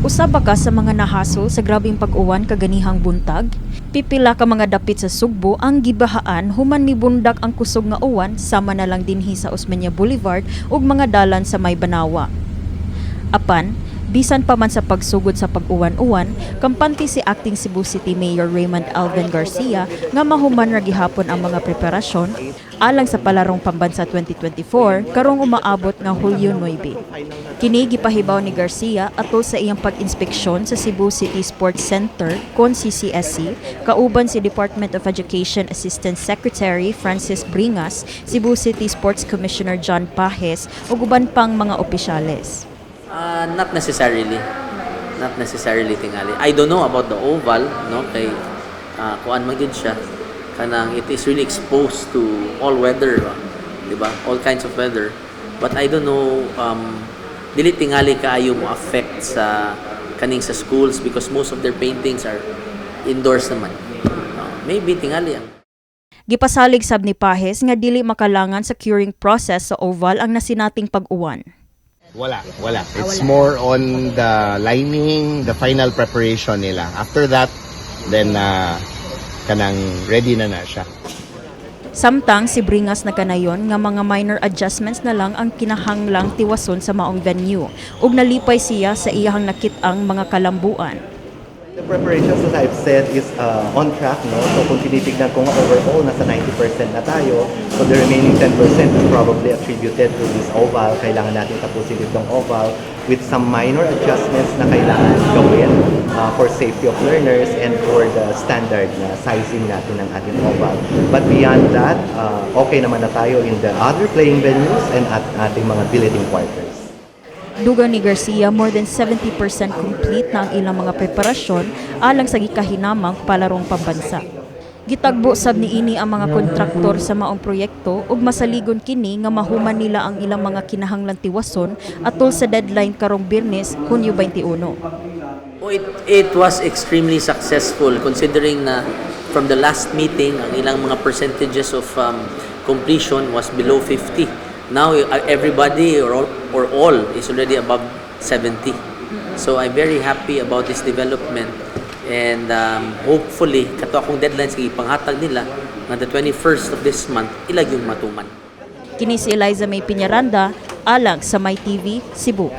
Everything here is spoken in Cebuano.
Usa ba ka sa mga nahasol sa grabeng pag-uwan kaganihang buntag? Pipila ka mga dapit sa Sugbo ang gibahaan human mibundak ang kusog nga uwan, sama na lang dinhi sa Osmeña Boulevard ug mga dalan sa may Banawa. Apan, bisan pa man sa pagsugod sa pag-uwan-uwan, kampante si Acting Cebu City Mayor Raymond Alvin Garcia nga mahuman ra gihapon ang mga preparasyon alang sa Palarong Pambansa 2024 karong umaabot nga Hulyo 9. Kini gipahibaw ni Garcia atol sa iyang pag-inspeksyon sa Cebu City Sports Center kon CCSC kauban si Department of Education Assistant Secretary Francis Bringas, Cebu City Sports Commissioner John Pajes ug uban pang mga opisyales. Not necessarily. Not necessarily tingali. I don't know about the oval, no? Kay kuan man gyud siya. Kanang it is really exposed to all weather, ba? Di ba? All kinds of weather. But I don't know, dili tingali kaayo mo affect sa kaning sa schools because most of their paintings are indoors naman. Maybe tingali ang Gipasalig sab ni Pajes nga dili makalangan sa curing process sa oval ang nasinating pag-uwan. Wala, wala. It's more on the lining, the final preparation nila. After that, then kanang ready na na siya. Samtang si Bringas nagkanayon nga mga minor adjustments na lang ang kinahanglang tiwason sa maong venue ug nalipay siya sa iyahang nakit-ang mga kalambuan. The preparations, as I've said, is on track, no? So kung tinitignan ko nga overall, nasa 90% na tayo. So the remaining 10% is probably attributed to this oval. Kailangan natin tapusin itong oval with some minor adjustments na kailangan gawin for safety of learners and for the standard na sizing natin ng ating oval. But beyond that, okay naman na tayo in the other playing venues and at ating mga billeting quarters. Dugang ni Garcia, more than 70% complete na ang ilang mga preparasyon alang sa gikahinamang Palarong Pambansa. Gitagbo sab niini ang mga kontraktor sa maong proyekto ug masaligon kini nga mahuman nila ang ilang mga kinahanglang tiwason atol sa deadline karong Biyernes, Hunyo 21. Oh, it was extremely successful considering na from the last meeting, ang ilang mga percentages of completion was below 50. Now, everybody or all is already above 70. So, I'm very happy about this development and hopefully, kato akong deadlines kay ipanghatag nila nga the 21st of this month, ila gyung matuman. Kini si Eliza May Piñaranda alang sa My TV Cebu.